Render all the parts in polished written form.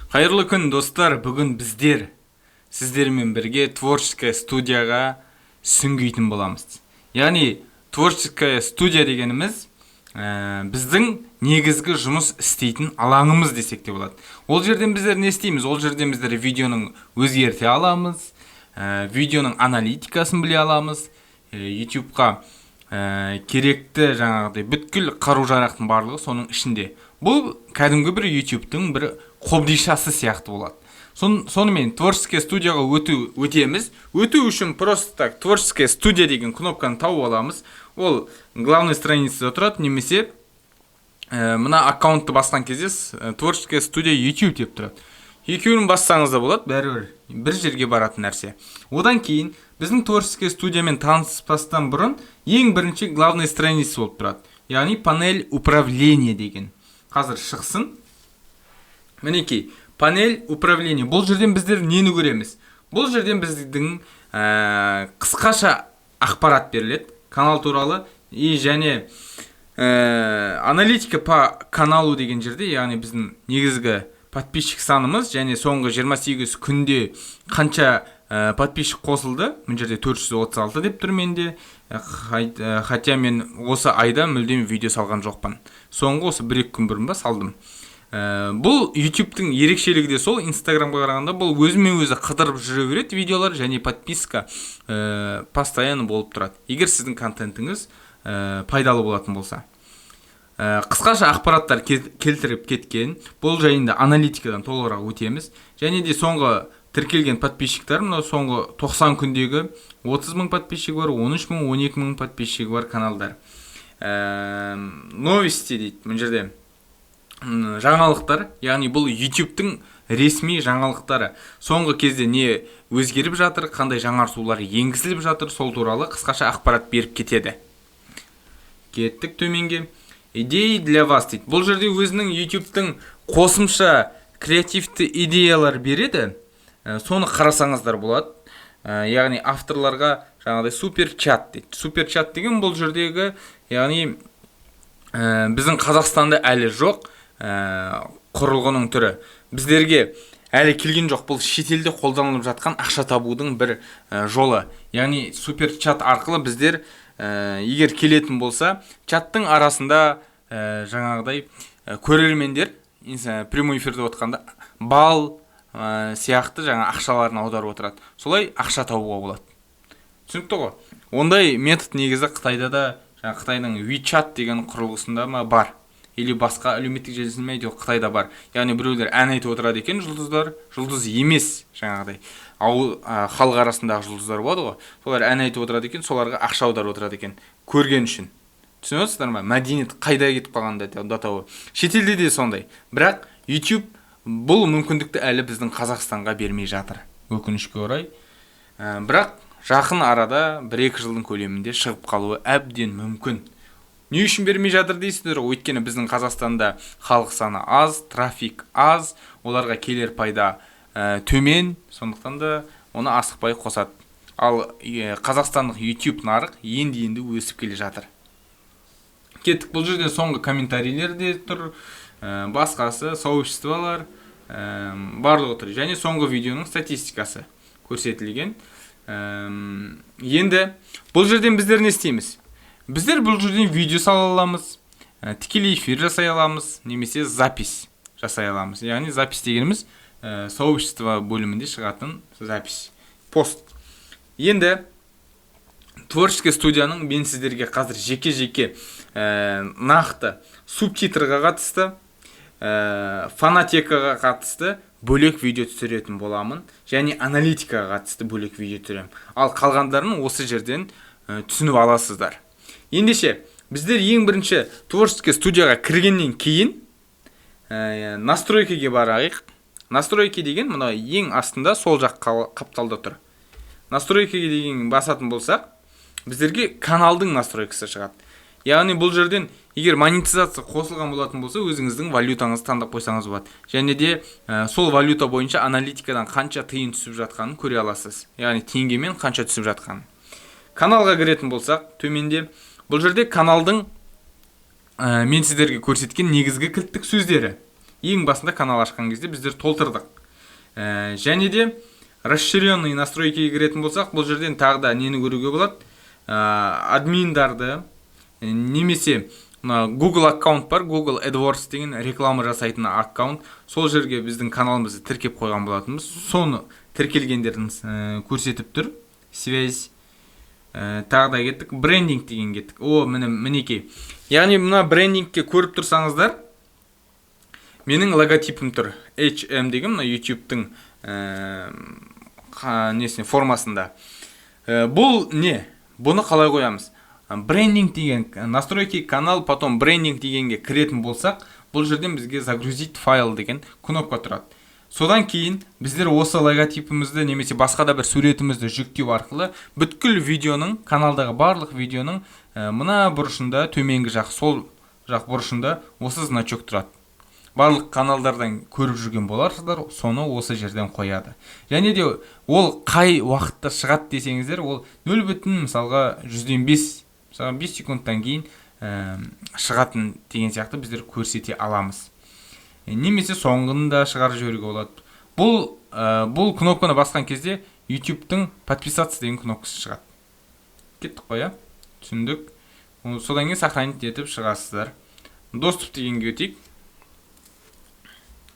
Қайырлы күн, достар! Бүгін біздер сіздермен бірге творческая студияға сүңгитін боламыз. Яғни творческая студия дегеніміз біздің негізгі жұмыс істейтін алаңымыз десек те болады. Ол жерден біздер не істейміз? Ол жерден біздер видеоның өзгерте аламыз, видеоның аналитикасын біле аламыз, YouTubeқа керекті жаңағыдай бүткіл қару жарақтың барлығы соның ішінде. Бұл кәдімгі бір YouTube'тың бір қобдишасы сияқты болады. Сонымен творческая студияға өтеміз. Өту үшін просто так «Творческая студия» деген кнопканы тауып аламыз. Ол главный страницада тұрады немесе мына аккаунтты басқан кезде «Творческая студия YouTube» деп тұрады. Екеуін бассаңыз да болады, бәрібір бір жерге баратын нәрсе. Одан кейін біздің творческая студиямен таныспастан бұрын ең бірінші главный страница болып тұрады, яғни «Панель управления» деген. Қазір шықсын. Мінекей, «Панель управления». Бұл жерден біздер нені көреміз? Бұл жерден біздің қысқаша ақпарат беріледі канал туралы и және «Аналитика по каналу» деген жерде, яғни біздің негізгі подписчик санымыз және соңғы 28 күнде қанша подписчик қосылды. Мына жерде 436 деп тұр менде. Хотя мен осы айда мүлдем видео салған жоқпын, соңғы осы 1-2 күн бұрын ба салдым. Бұл YouTube'тың ерекшелігі де сол, Инстаграмға қарағанда бұл өзімен өзі қыдырып жүре береді видеолар және подписка постоянно болып тұрады, егер сіздің контентіңіз пайдалы болатын болса. Қысқаша ақпараттар келтіріп кеткен. Бұл жайында аналитикадан толығырақ өтеміз. Және де соңғы тіркелген подписчиктар, мынау соңғы 90 күндегі 30 мың подписчик бар, 13 мың, 12 мың подписчигі бар каналдар. «Новости» дейді мына жерде, жаңалықтар, яғни бұл YouTube'тың ресми жаңалықтары. Соңғы кезде не өзгеріп жатыр, қандай жаңартулар енгізіліп жатыр, сол туралы қысқаша ақпарат беріп кетеді. Кеттік төменге. «Идеи для вас» дейді. Бұл жерде өзінің YouTube'тың қосымша креативті идеялар береді. Соны қарасаңыздар болады. Яғни авторларға жаңағыдай «Супер чат» дейді. Супер чат деген бұл жердегі, яғни біздің Қазақстанда әлі жоқ құрылғының түрі, біздерге әлі келген жоқ. Бұл шетелде қолданылып жатқан ақша табудың бір жолы. Яғни супер чат арқылы біздер, егер келетін болса, чаттың арасында жаңағыдай көрермендер прямой эфирде отқанда балл сияқты жаңа ақшаларын аударып отырады. Солай ақша табуға болады, түсінікті ғой? Ондай метод негізі Қытайда да, жаңа Қытайдың WeChat деген құрылғысында ма бар или басқа әлеуметтік желісінде ме, жоқ, Қытайда бар. Яғни біреулер ән айтып отырады екен, жұлдыздар, жұлдыз емес, жаңағыдай ауыл, халық арасындағы жұлдыздар болады ғой, солар ән айтып отырады екен, соларға ақша аударып отырады екен көрген үшін. Түсініп отырсыздар ма, мәдениет қайда кетіп қалған до того? Шетелде де сондай, бірақ YouTube бұл мүмкіндікті әлі біздің Қазақстанға бермей жатыр, өкінішке орай. Бірақ жақын арада, 1-2 жылдың көлемінде шығып қалуы әбден мүмкін. Не үшін бермей жатыр дейсіздер ғой? Өйткені біздің Қазақстанда халық саны аз, трафик аз, оларға келер пайда төмен, сондықтан да оны асықпай қосады. Ал қазақстандық YouTube нарық енді енді өсіп келе жатыр. Кеттік. Бұл жерде соңғы комментарийлер де тұр, басқасы, сообществолар, барлығы тұр және соңғы видеоның статистикасы көрсетілген. Енді бұл жерден біздер не істейміз? Біздер бұл жерден видео сала аламыз, тікелей эфир жасай аламыз немесе запись жасай аламыз. Яғни запись дегеніміз сообщество бөлімінде шығатын запись, пост. Енді творческий студияның мен сіздерге қазір жеке жеке нақты субтитрға қатысты, фонотекаға қатысты бөлек видео түсіретін боламын және аналитикаға қатысты бөлек видео түсіремін. Ал қалғандарын осы жерден түсініп аласыздар. Ендеше біздер ең бірінші творческий студияға кіргеннен кейін настройкаге барайық. Настройки деген мына ең астында, сол жақ қапталда тұр. Настройкаге деген басатын болсақ, біздерге каналдың настройкасы шығады. Яғни бұл жерден егер монетизация қосылған болатын болса, өзіңіздің валютаңызды таңдап қойсаңыз болады және де сол валюта бойынша аналитикадан қанша тиын түсіп жатқанын көре аласыз, яғни теңгемен қанша түсіп жатқанын. Каналға кіретін болсақ, төменде бұл жерде каналдың мен сіздерге көрсеткен негізгі кілттік сөздері. Ең басында канал ашқан кезде біздер толтырдық. Және де расширенный настройкаға кіретін болсақ, бұл жерден тағы да нені көруге болады? Админдарды немесе мына Google аккаунт бар, Google AdWords деген реклама жасайтын аккаунт. Сол жерге біздің каналымызды тіркеп қойған болатынбыз. Соны тіркелгендерін көрсетіп тұр. Связь. Тағы да кеттік, брендинг деген кеттік. О, міне, мінекей. Яғни мына брендингке көріп тұрсаңыздар, менің логотипім тұр. HM деген мына YouTube'тың несіне, формасында. Бұл не? Бұны қалай қоямыз? Брендинг деген настройки канал, потом брендинг дегенге кіретін болсақ, бұл жерден бізге «Загрузить файл» деген кнопка тұрады. Содан кейін біздер осы логотипімізді немесе басқа да бір суретімізді жүктеу арқылы бүткіл видеоның, каналдағы барлық видеоның мына бұрышында, төменгі жақ, сол жақ бұрышында осы значок тұрады. Барлық каналдардан көріп жүрген боларсыздар, соны осы жерден қояды. Және де ол қай уақытта шығады десеңіздер, ол 0 бүтін, мысалға, 105, мысалға, 5 секундтан кейін шығатын деген сияқты біздер көрсете аламыз. Немесе соңғын да шығарып жіберуге болады. Бұл кнопканы басқан кезде YouTube'тың «Подписаться» деген кнопкасы шығады. Кеттік қой, иә, түсіндік. Содан кейін сохранить етіп шығасыздар. Доступ дегенге өтейік.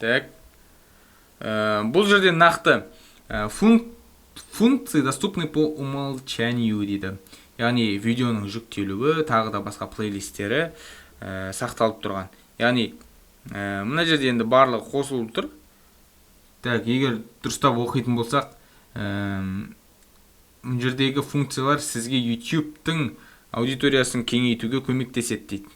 Так. Бұл жерде нақты функции доступны по умолчанию дейді. Яғни видеоның жүктелуі, тағы да басқа плейлисттері сақталып тұрған. Яғни мына жерде енді барлығы қосылып тұр. Так, егер дұрыстап оқитын болсақ, мына жердегі функциялар сізге YouTube'тың аудиториясын кеңейтуге көмектеседі дейді.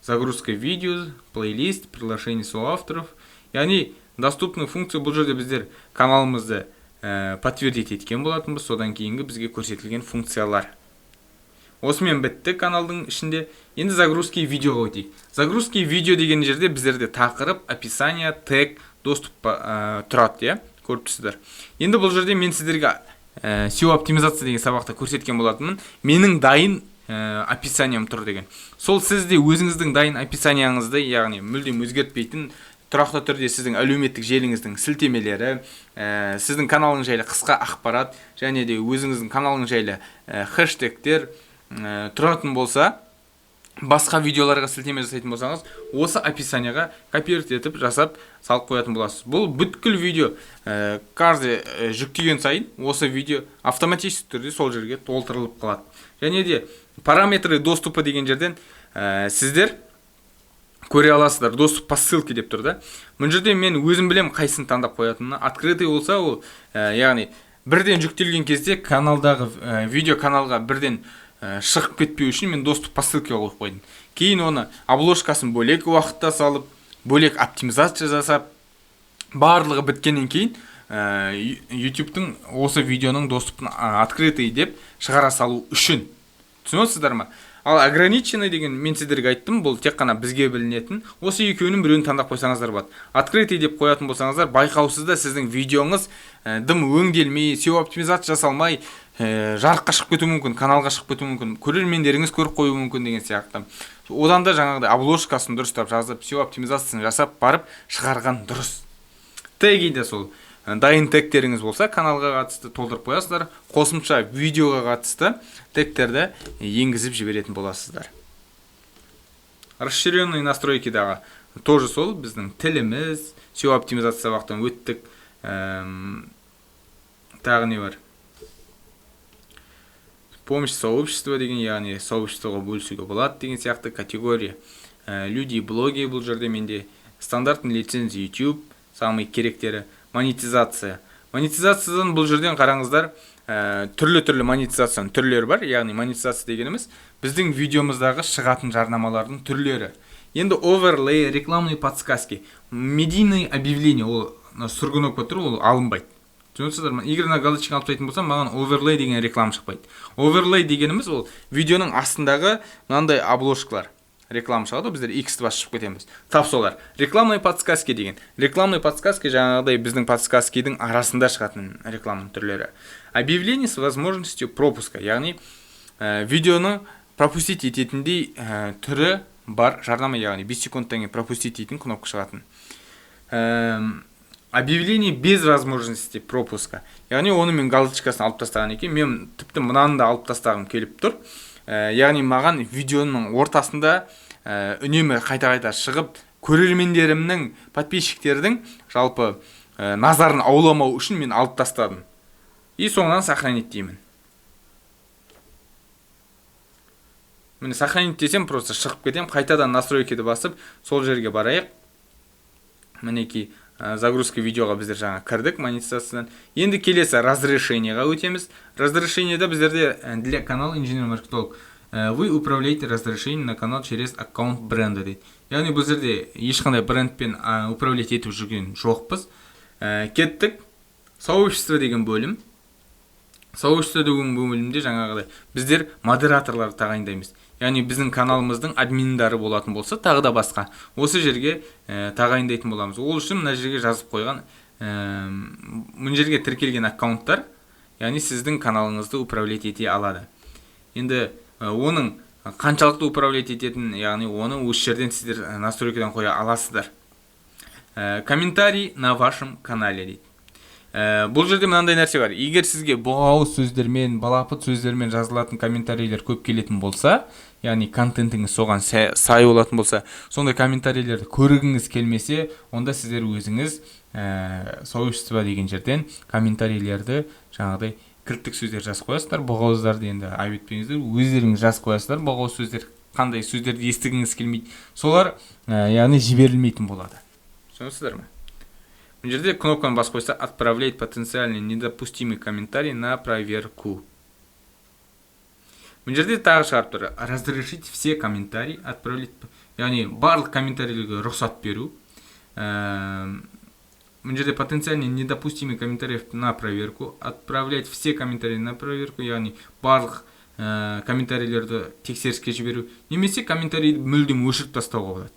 Загрузка видео, плейлист, приглашение соавторов. Яғни доступный функция. Бұл жерде біздер каналымызды подтвердить еткен болатынбыз. Содан кейінгі бізге көрсетілген функциялар. Осымен бітті каналдың ішінде. Енді загрузки видеоға өтейік. Загрузки видео деген жерде біздерде тақырып, описание, тег, доступ тұрады, иә, көріп тұрсыздар. Енді бұл жерде мен сіздерге SEO оптимизация деген сабақта көрсеткен болатынмын. Менің дайын описанием тұр деген. Сол сіз де өзіңіздің дайын описанияңызды, яғни мүлдем өзгертпейтін, тұрақты түрде сіздің әлеуметтік желіңіздің сілтемелері, сіздің каналыңыз жайлы қысқа ақпарат және де өзіңіздің каналыңыз жайлы хэштегтер тұратын болса, басқа видеоларға сілтеме жасайтын болсаңыз, осы описанияға копировать етіп жасап салып қоятын боласыз. Бұл бүткіл видео каждый жүктеген сайын осы видео автоматически түрде сол жерге толтырылып қалады. Және де параметры доступа деген жерден сіздер көре аласыздар. Доступ по ссылке деп тұр да. Мына жерде мен өзім білем қайсысын таңдап қоятынын. Открытый болса, ол яғни бірден жүктелген кезде каналдағы видео каналға бірден шығып кетпеу үшін мен доступ по ссылке қойып қойдым. Кейін оны обложкасын бөлек уақытта салып, бөлек оптимизация жасап, барлығы біткеннен кейін YouTube'тың осы видеоның доступын открытый деп шығара салу үшін. Түсініп отырсыздар ма? Ал ограниченный деген, мен сіздерге айттым, бұл тек қана бізге білінетін. Осы екеуінің біреуін таңдап қойсаңыздар болады. Открытый деп қоятын болсаңыздар, байқаусызда сіздің видеоңыз дым өңделмей, SEO оптимизация жасалмай, жарыққа шығып кетуі мүмкін, каналға шығып кетуі мүмкін, көрермендеріңіз көріп қоюы мүмкін деген сияқты. Одан да жаңағыдай обложкасын дұрыстап жазып, SEO оптимизациясын жасап барып шығарған дұрыс. Теги де сол, дайын тегтеріңіз болса, каналға қатысты толтырып қоясыздар. Қосымша видеоға қатысты тегтерді енгізіп жіберетін боласыздар. Расширенный настройкидағы тоже сол біздің тіліміз, SEO оптимизация сабақтан өттік. Тағы не бар? Помощь сообщества деген, яғни сообществоға бөлісуге болады деген сияқты. Категория люди, блоги. Бұл жерде менде стандартный лицензия YouTube, самый керектері. Монетизация. Монетизациядан бұл жерден қараңыздар, түрлі түрлі монетизацияның түрлері бар. Яғни монетизация дегеніміз біздің видеомыздағы шығатын жарнамалардың түрлері. Енді оверлей, рекламные подсказки, медийный объявление. Ол мына сұр кнопка тұр, ол алынбайды, түсініп отырсыздар ма? Егер мына галочканы алып тастайтын болсам, маған оверлей деген реклама шықпайды. Оверлей дегеніміз ол видеоның астындағы мынандай обложкалар, реклама шығады ғой, біздер x-ті басып шығып кетеміз, тап солар. Рекламные подсказки деген, рекламные подсказки жаңағыдай біздің подсказкидің арасында шығатын рекламаның түрлері. Объявление с возможностью пропуска, яғни видеоны пропустить ететіндей түрі бар жарнама, яғни 5 секундтан кейін пропустить дейтін кнопка шығатын. Объявление без возможности пропуска, яғни оны мен галочкасын алып тастаған екен. Мен тіпті мынаны да алып тастағым келіп тұр. Яғни маған видеоның ортасында үнемі қайта-қайта шығып, көрермендерімнің, подписчиктердің жалпы назарын ауламау үшін мен алып тастадым. И соңынан сохранить деймін. Міне, сохранить десем, просто шығып кетемін. Қайтадан настройканы басып, сол жерге барайық. Мінекей, загрузка видеоға біздер жаңа кірдік монетизациядан. Енді келесі разрешениеға өтеміз. Разрешениеда біздерде для канала инженер-маркетолог вы управляете разрешением на канал через аккаунт бренда дейді. Яғни бұл жерде ешқандай брендпен управлять етіп жүрген жоқпыз. Кеттік. Сообщество деген бөлім. Сообщество деген бөлімде жаңағыдай біздер модераторлар тағайындаймыз. Яғни біздің каналымыздың админдары болатын болса, тағы да басқа осы жерге тағайындайтын боламыз. Ол үшін мына жерге жазып қойған, мына жерге тіркелген аккаунттар, яғни сіздің каналыңызды управлять ете алады. Енді оның қаншалықты управлять ететін, яғни оны осы жерден сіздер настройкадан қоя аласыздар. Комментарий на вашем канале дейді. Бұл жерде мынандай нәрсе бар: егер сізге боғауыз сөздермен, балапыт сөздермен жазылатын комментарийлер көп келетін болса, яғни контентіңіз соған сай болатын болса, сондай комментарийлерді көргіңіз келмесе, онда сіздер өзіңіз сообщество деген жерден комментарийлерді жаңағыдай кілттік сөздер жазып қоясыздар. Боғауыздарды енді айып етпеңіздер, өздеріңіз жазып қоясыздар. Боғауыз сөздер, қандай сөздерді естігіңіз келмейді, солар яғни жіберілмейтін болады. Түсінесіздер ме? Мына жерде кнопканы басып қойса, отправлять потенциально недопустимый комментарий на проверку. Мына жерде тағы шығарып тұр: разрешить все комментарии отправлять, яғни барлық комментарийлерге рұқсат беру. Мына жерде потенциально недопустимый комментарий на проверку, отправлять все комментарии на проверку, яғни барлық комментарийлерді тексеріске жіберу немесе комментарийді мүлдем өшіріп тастауға болады.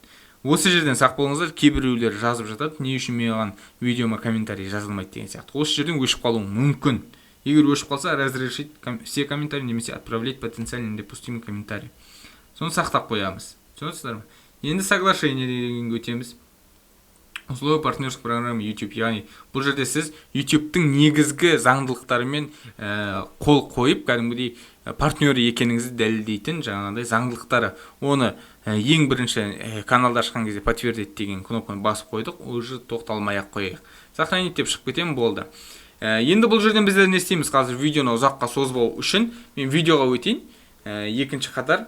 Осы жерден сақ болыңыздар. Кейбіреулер жазып жатады, не үшін маған видеома комментарий жазылмайды деген сияқты. Осы жерден өшіп қалуы мүмкін. Егер өшіп қалса, разрешить все комментарии немесе отправлять потенциально недопустимый комментарий, соны сақтап қоямыз. Түсінесіздер ме? Енді соглашение дегенге өтеміз. Условия партнерской программы YouTube, яғни бұл жерде сіз YouTube'тың негізгі заңдылықтарымен қол қойып, кәдімгідей партнер екеніңізді дәлелдейтін жаңағыдай заңдылықтары. Оны ең бірінші каналды ашқан кезде подтвердить деген кнопканы басып қойдық, уже тоқталмай ақ қояйық. Сохранить деп шығып кетемін, болды. Енді бұл жерден біздер не істейміз? Қазір видеоны ұзаққа созбау үшін мен видеоға өтейін. Екінші қатар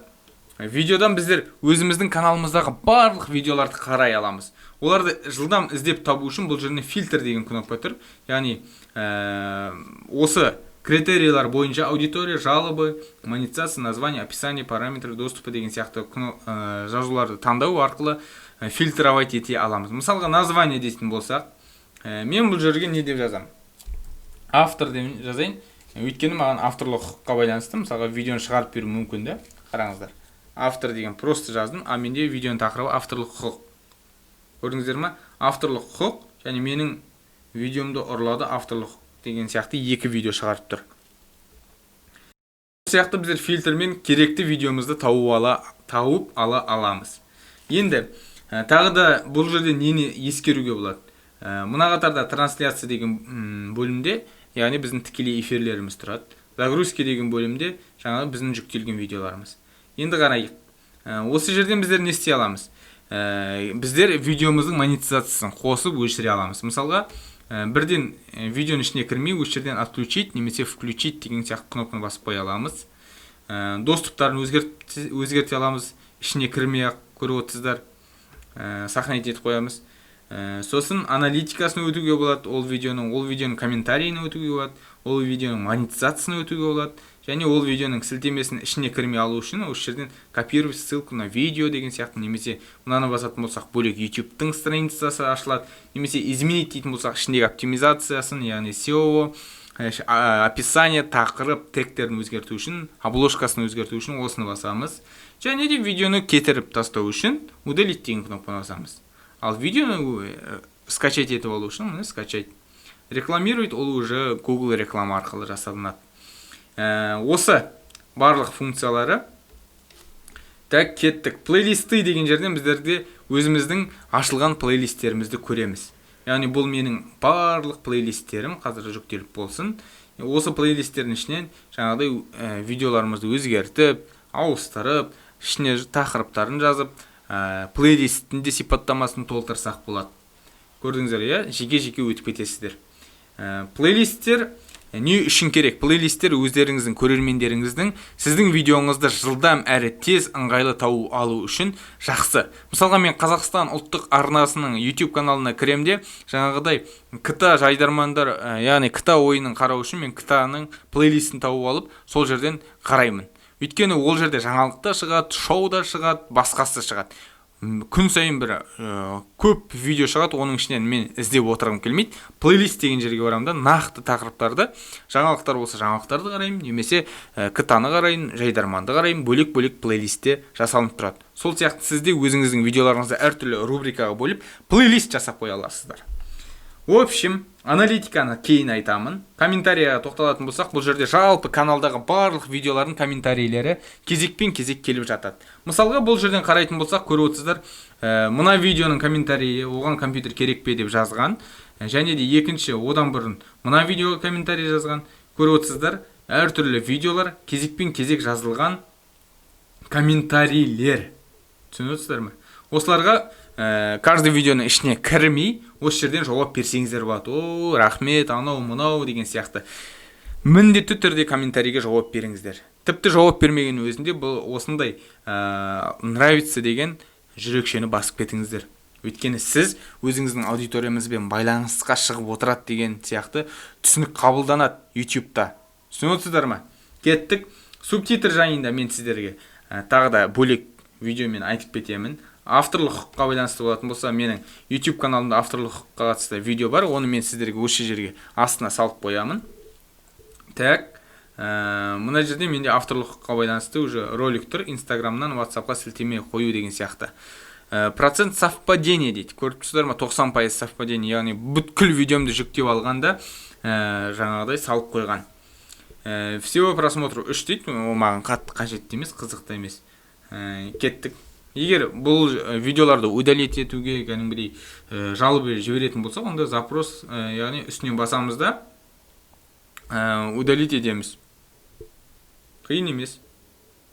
видеодан біздер өзіміздің каналымыздағы барлық видеоларды қарай аламыз. Оларды жылдам іздеп табу үшін бұл жерде фильтр деген кнопка тұр. Яғни осы критерийлер бойынша: аудитория, жалобы, монетизация, название, описание, параметры доступа деген сияқты жазуларды таңдау арқылы фильтровать ете аламыз. Мысалға, название дейтін болсақ, мен бұл жерге не деп жазамын? Автор деп жазайын, өйткені маған авторлық құқыққа байланысты, мысалға, видеоны шығарып беру мүмкін да. Қараңыздар, автор деген просто жаздым, а менде видеоның тақырыбы авторлық құқық. Көрдіңіздер ма? Авторлық құқық және менің видеомды ұрлады, авторлық құқық деген сияқты екі видео шығарып тұр. Сияқты біздер фильтрмен керекті видеомызды тауып ала аламыз. Енді тағы да бұл жерде нені ескеруге болады? Мына қатарда трансляция деген бөлімде, яғни біздің тікелей эфирлеріміз тұрады. Загрузки деген бөлімде жаңағы біздің жүктелген видеоларымыз. Енді қарайық. Осы жерден біздер не істей аламыз? Біздер видеомыздың монетизациясын қосып, өшіре аламыз. Мысалға, бірден видеоның ішіне кірмей, осы жерден отключить немесе включить деген сияқты кнопканы басып қоя аламыз. Доступтарын өзгерте аламыз ішіне кірмей ақ, көріп отырсыздар. Сохранить етіп қоямыз. Сосын аналитикасын өтуге болады ол видеоның, ол видеоның комментарийін өтуге болады, ол видеоның монетизациясын өтуге болады және ол видеоның сілтемесін ішіне кірмей алу үшін осы жерден копировать ссылку на видео деген сияқты немесе мынаны басатын болсақ, бөлек YouTube'тың страницасы ашылады, немесе изменить дейтін болсақ, ішіндегі оптимизациясын, яғни SEO, описание, тақырып, тегтерін өзгерту үшін, обложкасын өзгерту үшін осыны басамыз. Және де видеоны кетіріп тастау үшін удалить деген кнопканы басамыз. Ал видеоны скачать етіп алу үшін міне, скачать. Рекламировать ол уже Google реклама арқылы жасалынады. Осы барлық функциялары. Так, кеттік. Плейлисты деген жерден біздерде өзіміздің ашылған плейлисттерімізді көреміз. Яғни бұл менің барлық плейлисттерім қазір жүктеліп болсын. Осы плейлисттердің ішінен жаңағыдай видеоларымызды өзгертіп, ауыстырып, ішіне тақырыптарын жазып, плейлисттің де сипаттамасын толтырсақ болады. Көрдіңіздер, иә, жеке жеке өтіп кетесіздер. Плейлисттер не үшін керек? Плейлисттер өздеріңіздің көрермендеріңіздің сіздің видеоңызды жылдам әрі тез, ыңғайлы тауып алу үшін жақсы. Мысалға, мен Қазақстан ұлттық арнасының YouTube каналына кірем де, жаңағыдай КТА жайдармандар, яғни КТА ойынын қарау үшін мен КТА-ның плейлистін тауып алып, сол жерден қараймын. Өйткені ол жерде жаңалық та шығады, шоу да шығады, басқасы да шығады. Күн сайын бір көп видео шығады, оның ішінен мен іздеп отырғым келмейді. Плейлист деген жерге барамын да, нақты тақырыптарды, жаңалықтар болса, жаңалықтарды қараймын немесе КТА-ны қараймын, жайдарманды қараймын. Бөлек бөлек плейлистте жасалынып тұрады. Сол сияқты сіз де өзіңіздің видеоларыңызды әртүрлі рубрикаға бөліп, плейлист жасап қоя аласыздар. В общем, аналитиканы кейін айтамын. Комментарийға тоқталатын болсақ, бұл жерде жалпы каналдағы барлық видеолардың комментарийлері кезекпен кезек келіп жатады. Мысалға, бұл жерден қарайтын болсақ, көріп отырсыздар, мына видеоның комментарийі «Оған компьютер керек пе?» деп жазған. Және де екінші, одан бұрын мына видеоға комментарий жазған. Көріп отырсыздар, әртүрлі видеолар кезекпен кезек жазылған комментарийлер. Түсініп отырсыздар ма? Осыларға каждый видеоның ішіне кірмей, осы жерден жауап берсеңіздер болады. «О, рахмет», анау мынау деген сияқты. Міндетті түрде комментарийге жауап беріңіздер. Тіпті жауап бермеген өзінде бұл осындай «нравится» деген жүрекшені басып кетіңіздер. Өйткені сіз өзіңіздің аудиторияңызбен байланысқа шығып отырады деген сияқты түсінік қабылданады YouTube'та. Түсініп отырсыздар ма? Кеттік. Субтитр жайында мен сіздерге тағы да бөлек видеомен айтып кетемін. Авторлық құқыққа байланысты болатын болса, менің YouTube каналымда авторлық құқыққа қатысты видео бар, оны мен сіздерге осы жерге астына салып қоямын. Так, мына жерде менде авторлық құқыққа байланысты уже ролик тұр, Инстаграмнан Ватсапқа сілтеме қою деген сияқты. Процент совпадения дейді, көріп тұрсыздар ма? 90% совпадение, яғни бүткіл видеомды жүктеп алғанда, жаңағыдай салып қойған. Всего просмотров 3 дейді, ол маған қатты қажетті емес, қызықты емес. Кеттік. Егер бұл видеоларды удалить етуге кәдімгідей жалоба жіберетін болсақ, онда запрос, яғни үстінен басамыз да, удалить етеміз. Қиын емес.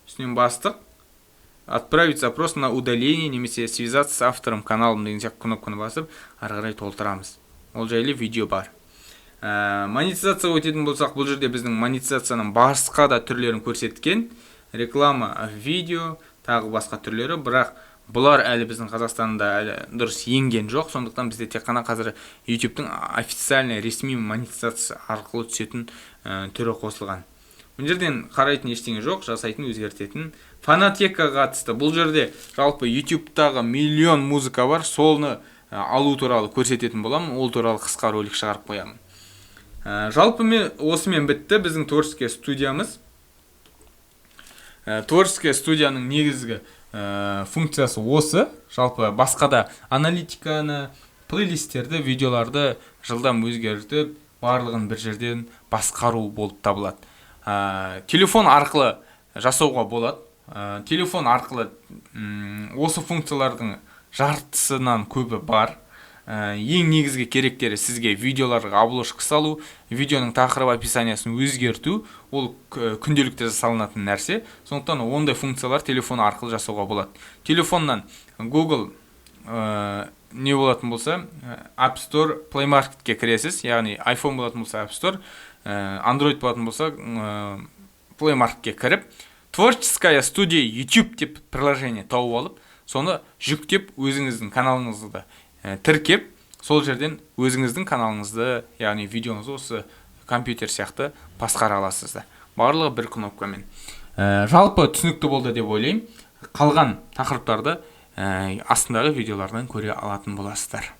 Үстінен бастық, «Отправить запрос на удаление» немесе «Связаться с автором каналом» деген сияқты кнопканы басып, ары қарай толтырамыз. Ол жайлы видео бар. Монетизацияға өтетін болсақ, бұл жерде біздің монетизацияның басқа да түрлерін көрсеткен: реклама, видео, тағы басқа түрлері. Бірақ бұлар әлі біздің Қазақстанда әлі дұрыс енген жоқ, сондықтан бізде тек қана қазір YouTube'тың официальный, ресми монетизация арқылы түсетін түрі қосылған. Мына жерден қарайтын ештеңе жоқ, жасайтын, өзгертетін. Фонотекаға қатысты бұл жерде жалпы YouTube'тағы миллион музыка бар, соны алу туралы көрсететін боламын, ол туралы қысқа ролик шығарып қоямын. Жалпы мен осымен бітті біздің творческий студиямыз. Творческий студияның негізгі функциясы осы. Жалпы басқа да аналитиканы, плейлисттерді, видеоларды жылдам өзгертіп, барлығын бір жерден басқару болып табылады. Телефон арқылы жасауға болады. Телефон арқылы осы функциялардың жартысынан көбі бар. Ең негізгі керектері сізге видеоларға обложка салу, видеоның тақырып, описаниясын өзгерту, ол күнделікті жасалынатын нәрсе. Сондықтан ондай функциялар телефон арқылы жасауға болады. Телефоннан Google не болатын болса, App Store, Play Marketке кіресіз, яғни iPhone болатын болса, App Store, Android болатын болса, Play Marketке кіріп, «Творческая студия YouTube» деп приложение тауып алып, соны жүктеп, өзіңіздің каналыңызды тіркеп, сол жерден өзіңіздің каналыңызды, яғни видеоңызды осы компьютер сияқты басқара аласыз. Барлығы бір кнопкамен. Жалпы түсінікті болды деп ойлаймын. Қалған тақырыптарды астындағы видеолардан көре алатын боласыздар.